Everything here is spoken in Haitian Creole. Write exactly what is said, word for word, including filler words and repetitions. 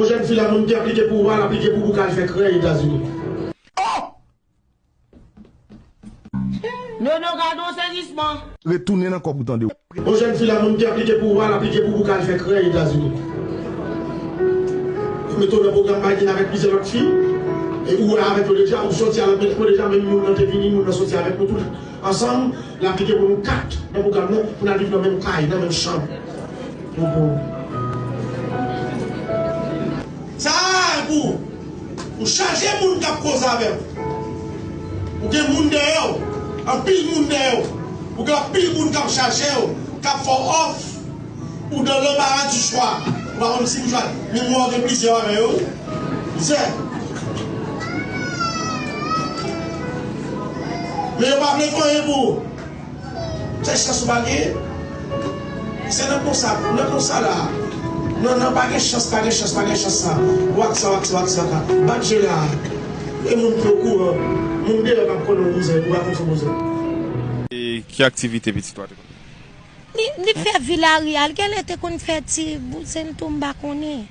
Yon jèn fi la, moun ki aplike pou ou a, l aplike pou ou k al fè krèy Etazini. Nono, gade yon sezisman. Retounen nan kòb ou tande. Yon jèn fi la, moun ki aplike pou ou a, l aplike pou ou k al fè krèy Etazini. Yo mete w nan pwogram Biden avèk plizyè lòt fi. E ou wè avèk yo deja, ou sòti avèk menm yo deja, menm moun nan te vini, moun nan sòti avèk nou tout ansanm. L aplike pou nou kat nan pwogram nan, pou n al viv nan menm kay, nan menm chanm. Pou, pou. Sa a pou ou chaje moun k ap koze avè w. Ou gen moun dèyè w, anpil moun dèyè w. Ou gen anpil moun k ap chache w, k ap fè w òf. Ou dans l'embarras du choix. Ou pa konn si pou chwazi. Menm ou gen plizyè avè yo. Mizè. Men yo pa vle fè anyen pou ou. Se chans ou pa genyen. Se nan konsa, nan konsa la. Non, non, pa gen chans, pa gen chans, pa gen chans sa. Wak sa, wak sa, wak sa, ka. Bat je la. E moun ki okouran, moun deyò k ap konnen w bouzen, ou pa konn se w bouzen. E ki aktivite pitit ou a te konn fè? Li, li fè vilari a, l genlè te konn fè ti bouzen tou, m pa konnen.